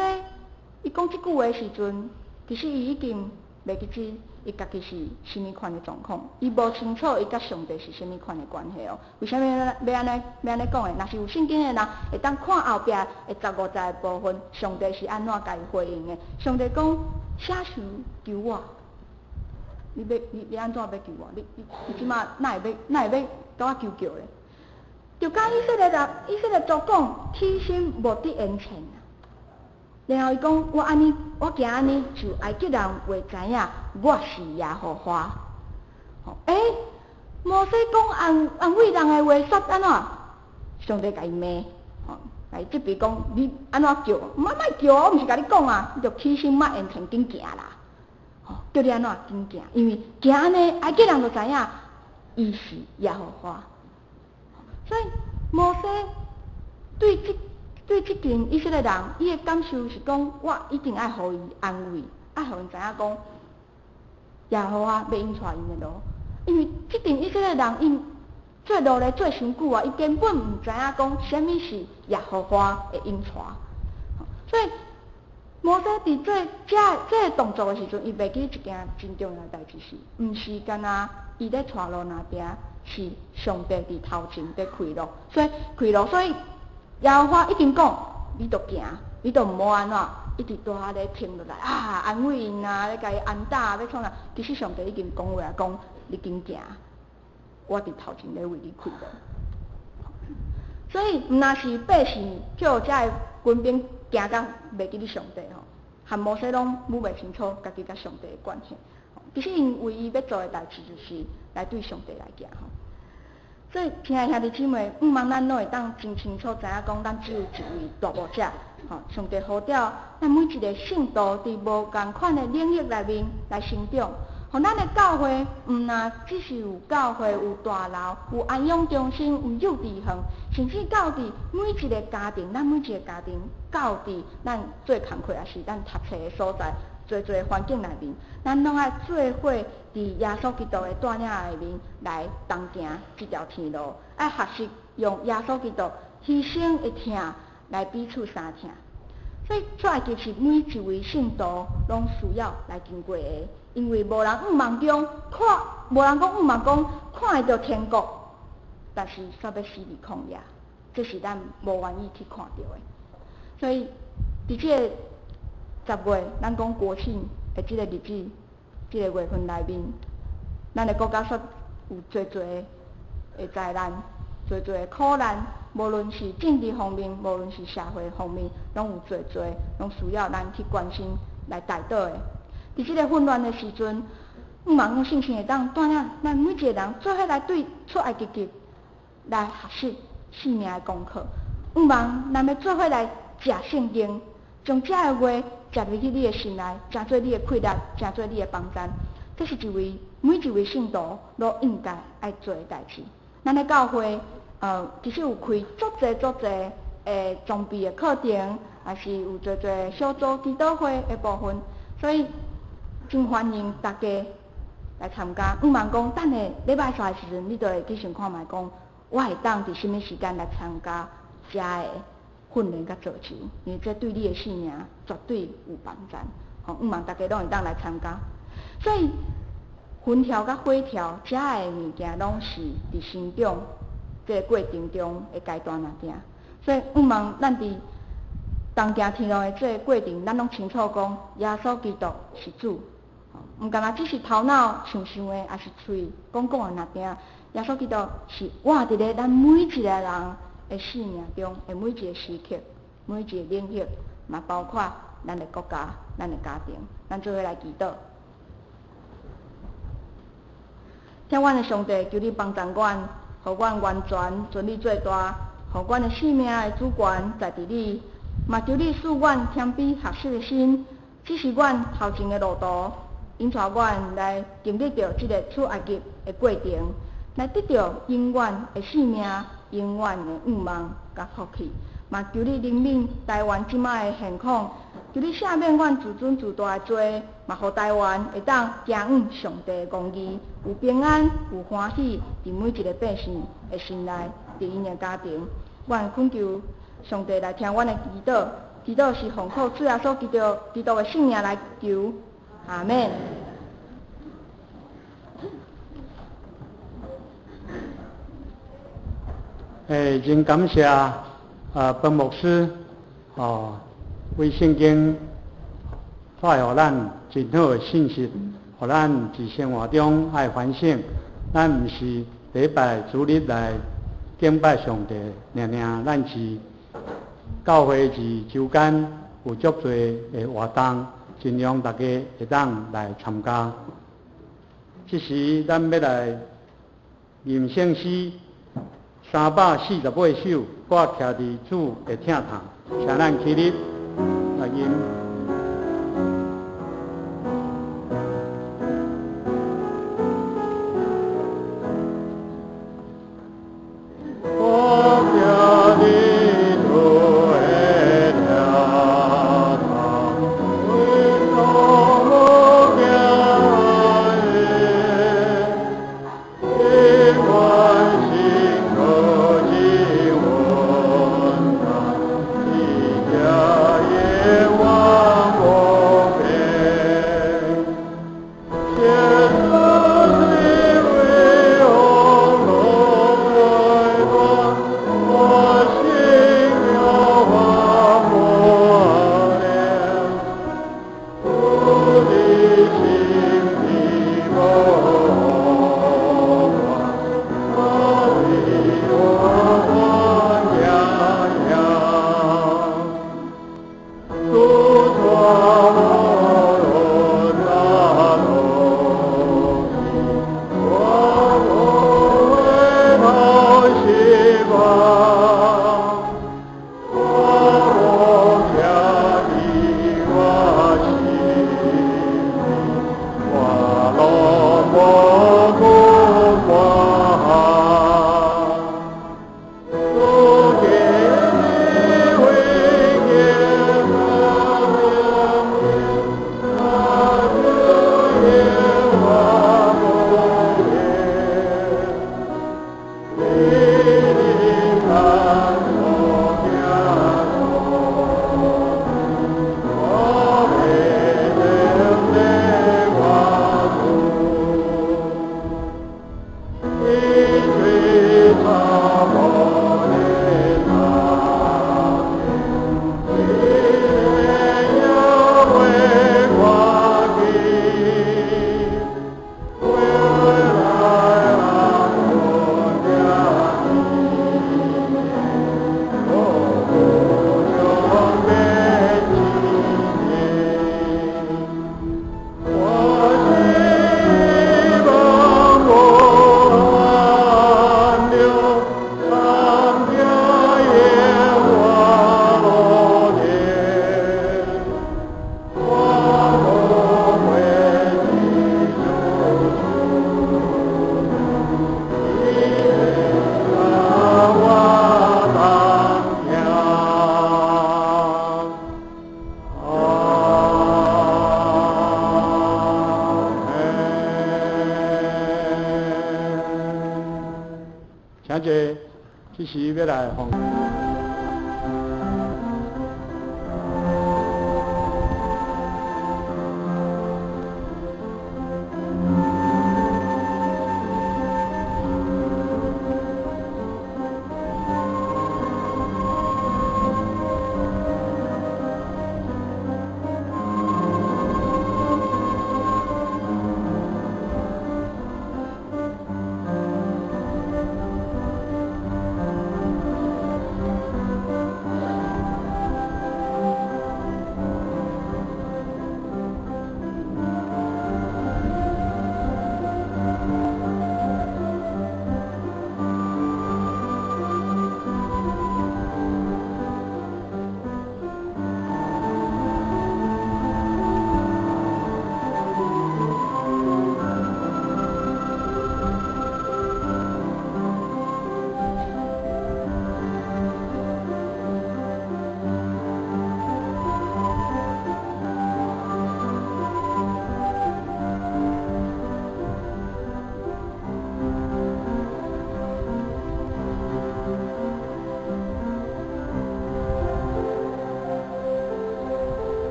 伊講這句話的時陣，其實伊已經袂記得伊家己是啥物款的狀況，伊無清楚伊佮上帝是啥物款的關係哦。為啥物欲按呢欲按呢講的？若是有聖經的人，會當看後壁的15節的部分，上帝是按怎共伊回應的？上帝講：啥時求我？你欲你你按怎欲求我？你你你這馬哪會欲哪會欲共我求救咧？就佮以色列人、以色列族講，起心無得言傳啊。然後伊講：我按呢，我行按呢，就埃及人會知影我是耶和華。欸，摩西講安安慰人的話，煞按怎？上帝共伊罵，吼，來這邊講你按怎叫？莫莫叫，我毋是共你講啊，你就起心莫言傳，緊行啦。吼，叫你按怎緊行？因為行按呢，埃及人就知影伊是耶和華。所以摩西對這群以色列人，伊的感受是講，我一定愛予伊安慰，愛予𪜶知影講，耶和華欲引帶𪜶的路。因為這群以色列人，𪜶做奴隸做傷久啊，伊根本毋知影講啥物是耶和華的引帶。所以摩西佇做這這個動作的時陣，伊袂記一件真重要的代誌是，毋是干焦伊咧帶路若邊，是上帝佇頭前佇開路，所以開路，所以耶和華已經講，你著行，你著毋好按怎，一直蹛遐咧停落來啊，安慰𪜶啊，咧共伊按膽，欲創啥？其實上帝已經講話啊，講你緊行，我佇頭前咧為你開路。所以毋若是百姓予遮的軍兵驚甲袂記得上帝吼，和摩西攏摸袂清楚家己佮上帝的關係。其實𪜶唯一欲做的代誌就是來對上帝來行吼。所以，親愛兄弟姊妹，毋望咱攏會當真清楚知影講，咱只有一位大牧者，吼，上帝呼召咱每一個聖徒佇無仝款的領域內面來成長。予咱的教會，毋若只是有教會、有大樓、有安養中心、有幼稚園，甚至到佇每一個家庭，咱每一個家庭到佇咱做工課，抑是咱讀冊的所在，濟濟環境內面，咱攏愛做伙佇耶穌基督的帶領下面來同行這條天路，愛學習用耶穌基督犧牲的疼來彼此相疼。所以出埃及是每一位聖徒攏需要來經過的，因為無人向望中看，無人講向望講看會著天國，但是煞欲死佇曠野，這是咱無願意去看著的。所以，佇這個10月，咱講國慶的這個日子，這個月份內面，咱的國家煞有濟濟的災難，濟濟的苦難，無論是政治方面，無論是社會方面，攏有濟濟，攏需要咱去關心來代禱的。佇這個混亂的時陣，向望講聖神會當帶領咱每一個人做伙來對出埃及記來學習生命的功課。向望咱欲做伙來食聖經，將這个話食入去你的心內，成做你的氣力，成做你的幫贊。這是一位每一位聖徒攏應該愛做的代誌。咱的教會，其實有開足濟足濟的裝備的課程，也是有濟濟小組祈禱會的部分，所以真歡迎大家來參加。毋茫講，等下禮拜三的時陣，你就會去想看覓講，我會當佇啥物時間來參加遮的訓練佮造就，因為這對你的性命絕對有幫助。吼，毋茫大家攏會當來參加。所以雲柱佮火柱遮的物件，攏是佇成長這個過程中的階段仔爾。所以毋茫咱佇同行天路的這個過程，咱攏清楚講，耶穌基督是主。毋干焦只是頭腦想想的，抑是喙講講的爾定。耶穌基督是活佇咧咱每一個人的生命中的每一個時刻、每一個領域，嘛包括咱的國家、咱的家庭。咱做伙來祈禱。疼阮的上帝，求你幫助阮，予阮完全尊你做大，予阮的生命的主權在佇你，嘛求你賜阮謙卑學習的心，指示阮頭前的路途，引帶阮來經歷著這个出埃及的過程，來得著永遠的生命、永遠的願望佮福氣。嘛求你憐憫台灣這擺的現況，求你赦免阮自尊自大的罪，嘛予台灣會當行往上帝的公義，有平安、有歡喜，佇每一个百姓的心內，佇𪜶的家庭。阮懇求上帝來聽阮的祈禱，祈禱是奉靠主耶穌基督的聖名來求，阿們。真感謝彭牧師，為聖經帶予咱真好的信息，予咱佇生活中愛反省。咱毋是禮拜主日來敬拜上帝，爾爾，咱是教會佇週間有足濟的活動，盡量大家會當來參加。這時，咱欲來吟聖詩348首，我徛佇主的疼痛，請咱起立來吟。我徛佇主的疼痛，為什麼驚的？永遠心可真穩當，一家也完。請坐，這時欲來奉。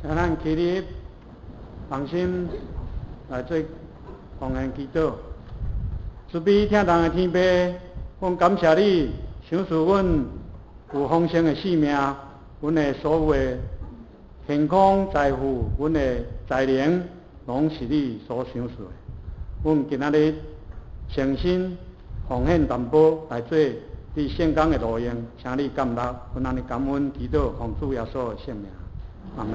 請咱起立，同心來做奉獻祈禱。慈悲疼人的天父，阮感謝你，賞賜阮有豐盛的生命，阮的所有的健康、財富、阮的才能，攏是你所賞賜的。阮今仔日誠心奉獻淡薄來做你聖工的路用，請你感納，阮按呢感恩祈禱，奉主耶穌的聖名。阿們。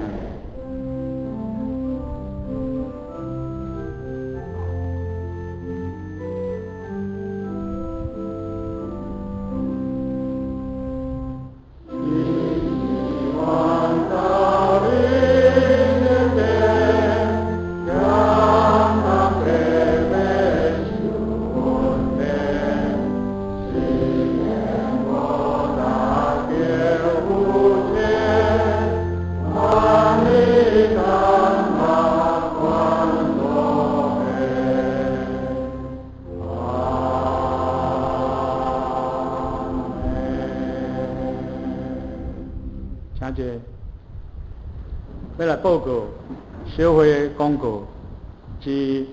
請坐，欲來報告小會廣告，是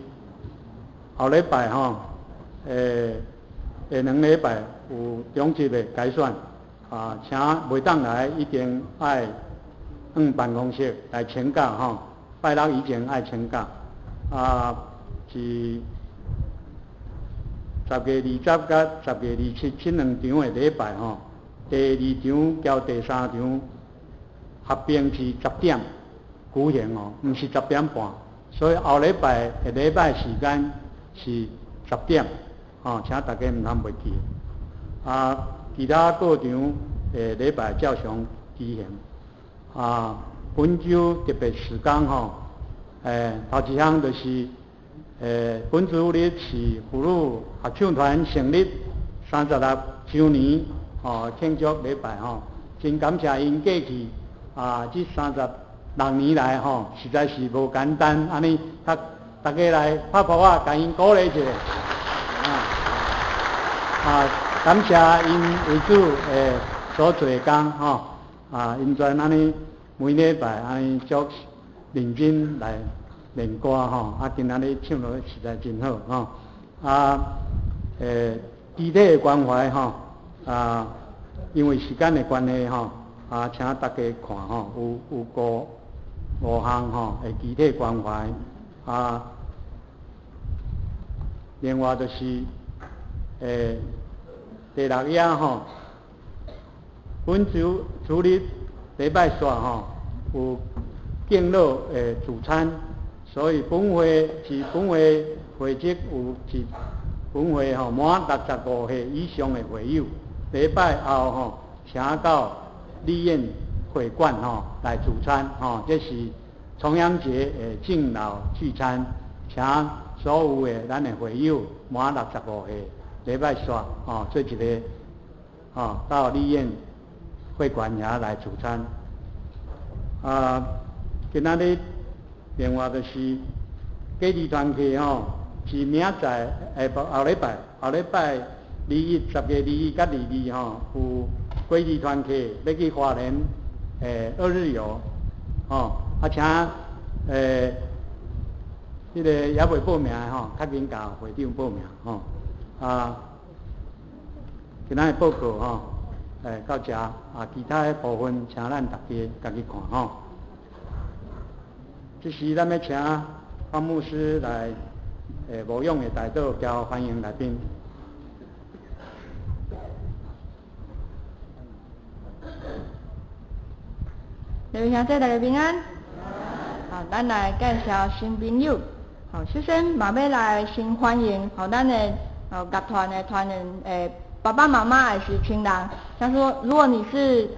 後禮拜吼，下兩禮拜有長執的改選，啊，請袂當來一定愛向辦公室來請假吼，拜六以前愛請假，啊，是10月20佮10月27這兩場的禮拜吼，第二場交第三場合併是10點舉行哦，毋是10點半，所以後禮拜的禮拜時間是10點，吼，請大家毋通袂記。啊，其他各場的禮拜照常舉行。啊，本週特別時間吼，頭一項就是，本週日是婦女合唱團成立36週年，吼，慶祝禮拜吼，真感謝𪜶過去啊，這36年來吼，實在是無簡單，按呢，大家來拍噗仔，共𪜶鼓勵一下。啊，感謝𪜶為主所做的工吼，啊，𪜶全按呢每禮拜按呢足認真來練歌吼，啊，今仔日唱落實在真好吼，啊，肢體的關懷吼，啊，因為時間的關係吼，啊，請大家看吼，有五項吼的肢體關懷，啊，另外就是，第六頁吼，本週主日禮拜四吼有敬老的聚餐，所以本會是本會會籍有一本會吼滿65歲以上的會友，禮拜後吼請到麗苑會館吼來聚餐吼，這是重陽節的敬老聚餐，請所有的咱的會友滿65歲，禮拜四吼，做一个吼到麗苑會館遐來聚餐。啊，今仔日另外就是隔離團契吼，是明仔載下後禮拜，後禮拜21，10月21佮22吼，有隔離團契欲去花蓮二日遊，吼，啊請彼个猶未報名的吼，較緊共會長報名吼，啊，今仔日報告吼，到遮啊，其他的部分請咱大家家己看吼。這時咱欲請方牧師來無用的代禱，交歡迎來賓。各位兄弟，大家平安。好，咱來介紹新朋友。好，首先嘛欲來先歡迎好咱的樂團的團員爸爸媽媽還是親人。像說，如果你是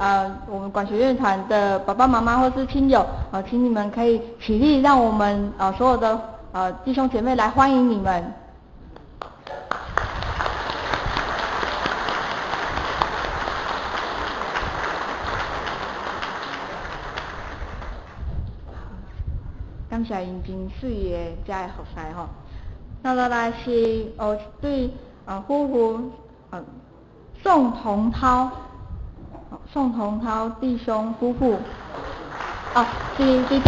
我們管弦樂團的爸爸媽媽或是親友，請你們可以起立，讓我們所有的弟兄姐妹來歡迎你們。感謝𪜶真媠的遮个服侍吼。那落來是對夫婦宋同濤，宋同濤弟兄夫婦，哦，是弟弟。